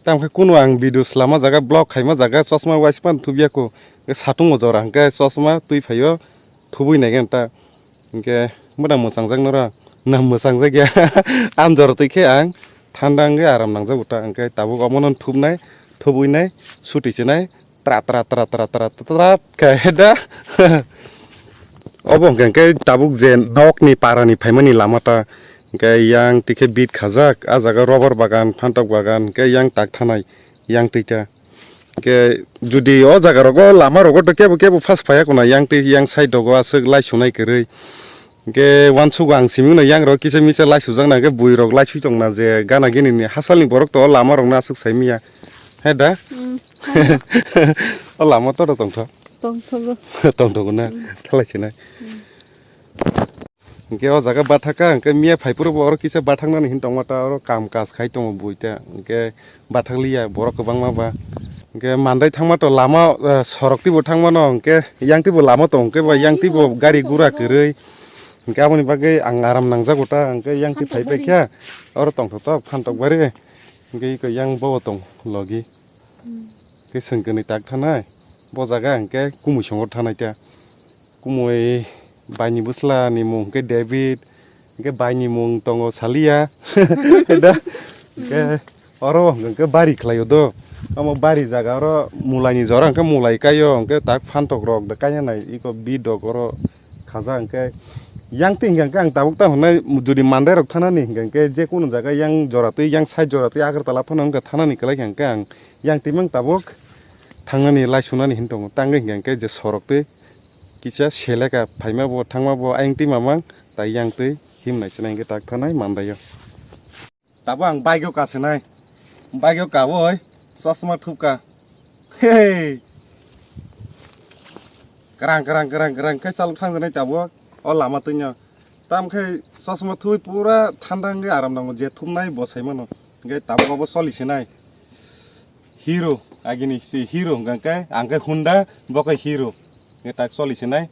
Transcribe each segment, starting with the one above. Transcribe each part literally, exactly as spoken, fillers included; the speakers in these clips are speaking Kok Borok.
Tamo khe kunu ang video swlama jaga, vlog khaima jaga chosma waispan thubya ko. Satung o jora hwnkhe chosma twi phaio, thubui nai ta. Hwnkhe mona mwchang jak noro, na mwchang jak ya. Ang jora twi khe ang thanda wngwi aram nang jago ta. Hwnkhe tabuk omono thubnai, thubui nai, suti chinai. Tra, tra, tra, tra, tra, tra, tra, khe da. Obo hwnkhe, hwnkhe tabuk je nokni parani phaimani lama ta, hwnkhe yang tikhe bit khajak, ah jaga rubber bagan, phantok bagan, hwnkhe yang tak thanai, yang twi ta. Hwnkhe jodi o jaga rogo, lama rogo to kebo, kebo fast phaiya khuna, yang twi, yang side rogo aswk lai sunai kwrwi. Hwnkhe uansugo ang simi no yang rok kisa misa lai sujak na, hwnkhe bui rok lai sui tong na je gana gini ni hasalni borok to o lama rok no aswk sai manya. He da? Mm. O lama to tongthok. Tongthogo. Tongthogo na. Mm. Thalai sinai. Mm. Hwnkhe o jaga bathaka, hwnkhe miya phai phuru bo oro kisa bathak nani hin tongma ta, oro kam kaj khai tongo bui ta. Hwnkhe bathakliya borok kwbangma ba. Hwnkhe mandai thangma to lama, eh, sorok twibo thangmano, hwnkhe yang twibo lama tong, hwnkhe ba yang twibo gari gura kwrwi. Hwnkhe aboni bagwi ang aram nangjago ta, hwnkhe yang twi phai paikha, oro tongthok tok phantok bari. Hwnkhe eko yang bo tong logi. Hmm. Hwnkhe chwng kwnwi tak thanai, bo jaga hwnkhe kumui songor thanai ta. Kumui baini bwsla ni mung hwnkhe David, hwnkhe baini mung tongo Salia. Da? Hwnkhe oro hwnkhe bari khlaio do. Omo bari jaga oro mulai ni jora hwnkhe mulai kaio, hwnkhe tak phantok rok da kaina nai iko bit rok oro khaja hwnkhe. Yang twi hwnkhe ang tabuk ta hwnai jodi mandai rok thanani hwnkhe je kunu jaga yang jora twi yang side jora twi Agartala phano hwnkhe thanani kwlai hwnkhe ang yang twi mang tabuk thangnani lai sunani hin tongo. Tangwi hwnkhe je sorok twi kisa seleka phaima bo thangma bo ayang twi mamang tai yang twi himnai chwna hwnkhe tak thanai mandaio. Tabo ang bike o kasinai, bike o kawi chosma thupka. Hey! Kwrang, kwrang, kwrang, kwrang khe chalok thangjanai tabo o lama twino. Tamo khe chosma thubui pura thanda wngwi aram nango, je thumnai bo sai mano. Hwnkhe tabuk obo choli sinai. Hero, agini si Hero hwnkha khe, ang khe Honda, bo khe Hero. Hwnkhe tak choli sinai.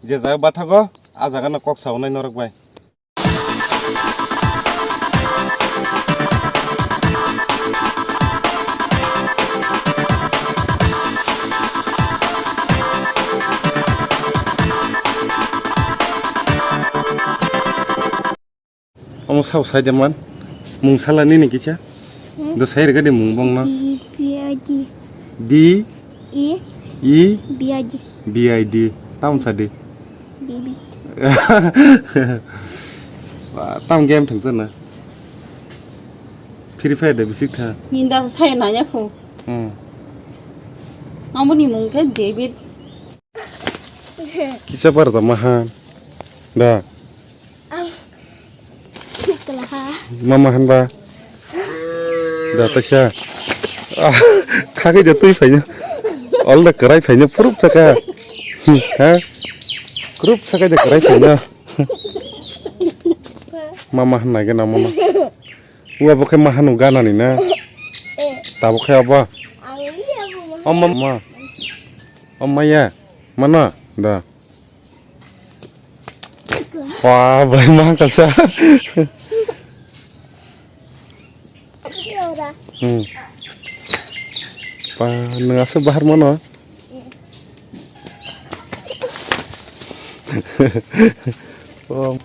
Je jaga bathago, ah jaga no kok saunai norok bai. Omo sao sai de man. Mung sala nini kisa. Hmm? Do sai rega de mung bong no. B I D. D? E. E? B I D. B I D. Tam sa de. Bibit. Tam game thang sana. Free Fire de bisik tha. Ninda sai nanya phu. Hmm. Amoni mung khe David. Kisa par da mahan. Da. Ang kelaha. Mama han ba. Da taisa. Ah, khagai da twi phaino. Ol da kwrai phaino phurup chaka. Ha? Phurup chaka da kwrai phaino. Mama han nai gana mama. Ua bo khe ma hanu gana ni na. Tabo khe abo. Ang ini aku mah. Om ma. Om ma ya. Mana? Da. Wah, bai ma kasa. Hmm. Pa, nang asuk bahar mana? Oh.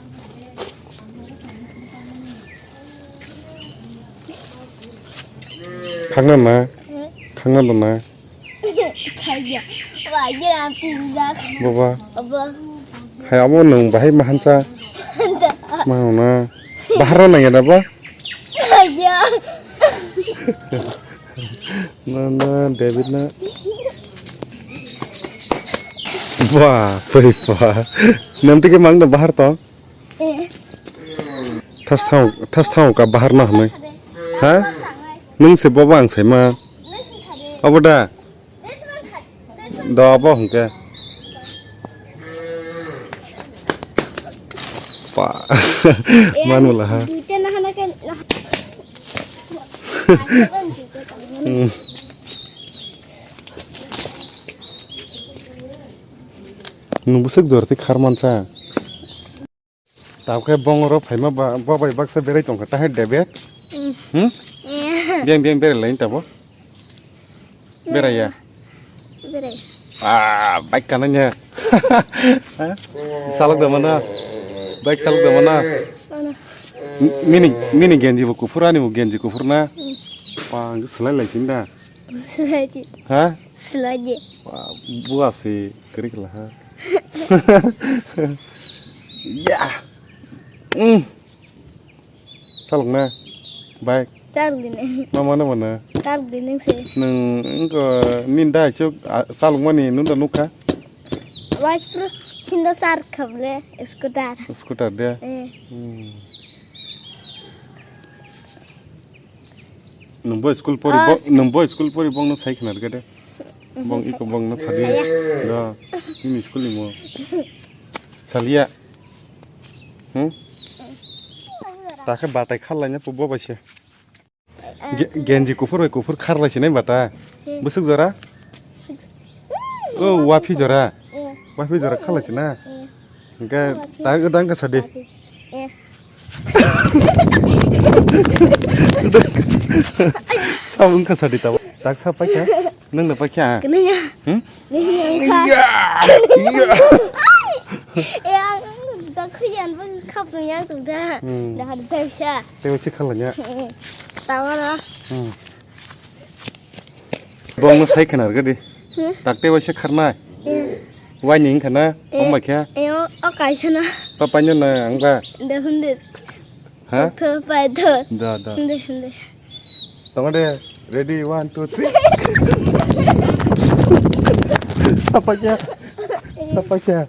Khangna na? Khangna dona? Kaya. Wajir ampinjak. Baba. Aba. Hai amo nung bahai mahansa. Anda. Mahana. Bahar na ya daba? Kaya. Na na David na. Wah, pui pa. Nam tike mang na bahar to? Eh. Thas thang, thas thang ka bahar na hwnwi. Ha? Nung se bobo ang sai ma. Abo da? Da abo hwnkhe. Pa. Man wala ha. Duita na hana ke na. Hmm. Nung bwswk jor twi khar mansa. Tabukhe bongoro phaima ba, bo bai baksa berai tongkha, tahai debet? Mm. Hmm? Eh. Beng beng berai lai tabo. Beraiya. Berai. Ah, bike kana nya. Ha? Salok da mana? Bike salok da mana? Mana? Nini nini genji bo kufur ani bo genji kufur na. Wah, selai lai sinda. Selai ji. Ha? Selai ji. Wah, buasi kerik lah ha. Ya. Hmm. Salok na. Bike. Salok dine. Ma mana mana. Salok dine se. Nung engko ninda isuk salok mani nunda nukha. Wajpur sindo sar khable scooter. Scooter de. Eh. Hmm. Nungbo school pori ah, bo nungbo school pori bongno sai khna rwgade. Bong iko bongno sadi. Saya. Do. Ini school ni mo. Salia. Hmm? Takhe batai khal laina pubo baise. Genji kufur bai kufur khar lai sinai bata. Busuk jora. Oh, wapi jora. Wapi jora khal lai sina. Hingke ta godang kasa de. Eh. Sabung kasa de tabo. Tak sa paikha. Nang na paikha. Kena ya. Hmm? Nang ya. Ya. Ya. Eh, ang tak khian bang khap yang tu da. Hmm. Dah ada bisa. Tebo si khala nya. Tawa na. Hmm. Bong no sai khana rwgadi. Hmm? Takte waisa kharnai. Eh. Wai ni wngkha na? Eh. Omba khe? Eh, o, o kaisa na. Papa nyo na ang ba? De hunde. Ha? Tho, pai tho. Da, da. Hunde, hunde. Tong de. Ready, one, two, three. Sapa kya? Sapa kya?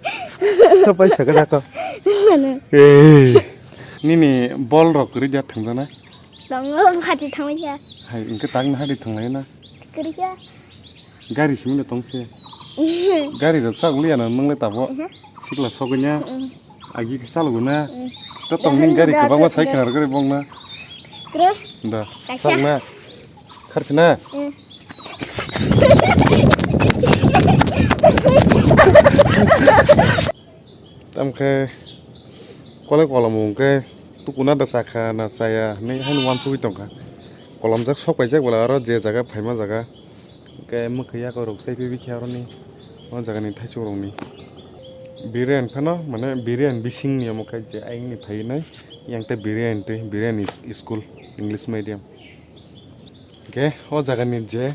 Sapa kya? Mana? Eh. Nini bol rok rija thangja na? Tongo, bhati thangma ya. Hai, engke tang na hari thanglai na. Kiri ya. Gari simi no tong se. Gari rok sa uli ano nang le tabo. Mhm. Sikla sognya. Mhm. Agi ke salo guna. Mhm. To tong ning gari ke bangma sai khnar gari bong na. Kro. Da. Kaisa. Sak na. Kharsi na. Mhm. Tamkhe kolai kolom hwnkhe tukuna da chakha na chaya hinwi haino uansugwi tongkha. Kolomjak sok paijak bwla aro je jaga phaima jaga hwnkhe mwkhwi yakorok chaipiwi khe aroni o jagani thaichuk rokni. Biren phano mane biren bisingni omo khe je ayangni phainai yang tei biren tei biren school English medium. Hingke o jagani je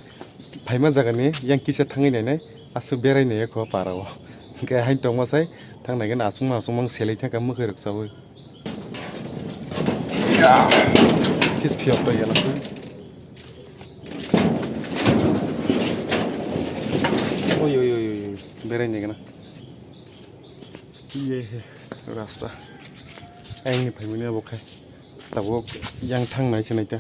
phaima jagani yang kisa thangwi nainai, aswk berai nai kho para o. Hingke hain tongma sai thang nai gana achukma achukma selai thangkha mwkhwi rwksaui. Kis phiyok to yala. Oi, oi, oi, oi, oi. Berai nai gana. Ye he, rasta. Ayangni phaimani abo khai. Tabuk yang thang nai se nai ta.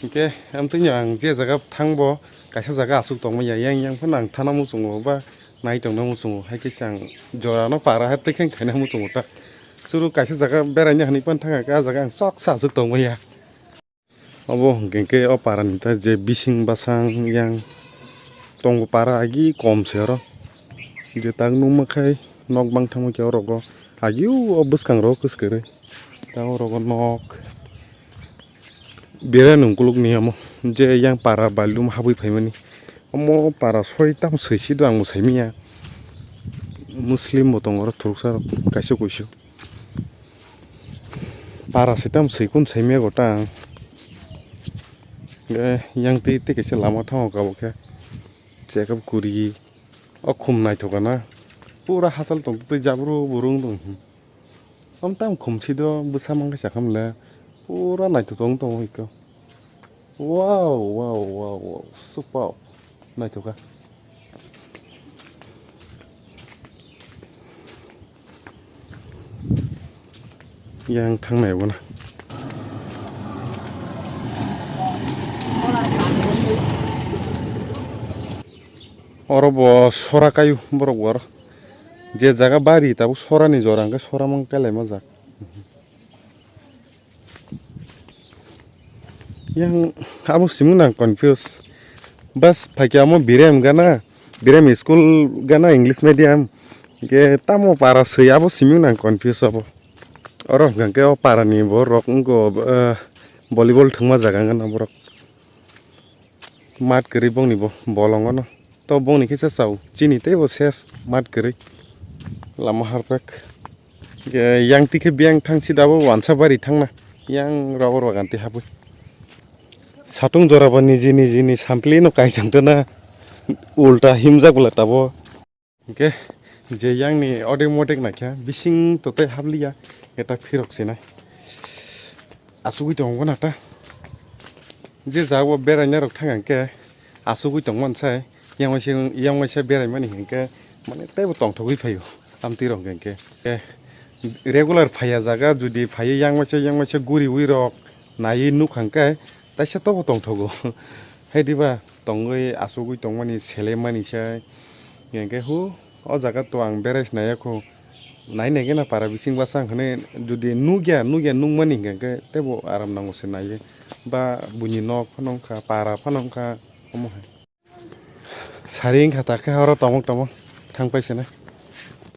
Hingke, amtwini ang je jaga thangbo, kaisa jaga aswk tongmaya, yang, yang phano ang thana muchungo, ba nai tongna muchungo, hai khe se ang jorano para hai twi khe khaina muchungo ta. Chwrwk kaisa jaga beraina hinwi phano thangkha, ah jaga ang choksa aswk tongmaya. Obo hwnkhe khe o para ni ta je bising bwsang yang tongo para agi kom se oro. Je tak nukma khai nok bang thangma khe oro go agi o bwskang rogo kwswk kwrwi. Ta oro go nok. Bere nung kuluk ni omo je yang para balum habwi phaimani. Omo para soi tam soi si do ang bo saimanya. Muslim bo tongo oro thuruksa rok kaisa kuisu. Para se tam soi kun saimaya gota ang. Yang tei tei kaisa lama thango kabo khe. Chekap kuri. O khum naithok na. Pura hachal tong tei jabru burung tong. Am tam khum si do bwsa mang khe sakha mle pura naithotok wng tongo iko. Wow, wow, wow, wow, super. Naithoka. Yang thangnai bono. Oro bo sora kayu borok bo aro. Je jaga bari tabuk sora ni jora hwnkhe sora mang kelai ma jak. Yang abo simung nang confuse. Bas phaikhe amo Birem gana, Birem school gana English medium. Hwnkhe tamo para swi abo simung nang confuse abo. Oro hwnkhe o para ni borok wngkha, eh, Volleyball thwngma jaga wngkha na borok. Mat kwrwi bongni bo bolongo no. To bongni khe cha chao. Chini tei bo ses mat kwrwi. Lama harpek. Ge yang tikhe biyang thang sida bo wansa bari thangna. Yang rubber bagan tei habwi. Satung jora bo niji niji ni sampli no kai thangtona. Ulta himjak bwla tabo. Hingke je yang ni odek modek naikha bising to tei habliya eta phirok sinai. Asugwi tongo na ta. Je jago beraina rok thang hingke asugwi tongmani sai yang waisa yang waisa beraimani hingke mane teibo tongthogwi phaio amtwi rok hingke. Regular phaiya jaga jodi phaiwi yang waisa yang waisa guriwi rok naiwi nukha hingke taisa tobo tongthogo. Hai diba tongwi asugwi tongmani selemani sai. Hingke hu o jaga to ang berai sinai ya kho. Nai nai gana para bising bwsang hinwi jodi nukya nukya nukmani hingke teibo aram nango se naiwi. Ba buini nok phano wngkha para phano wngkha omo hai. Sari wngkha ta khe oro tomok tomok thang paisana.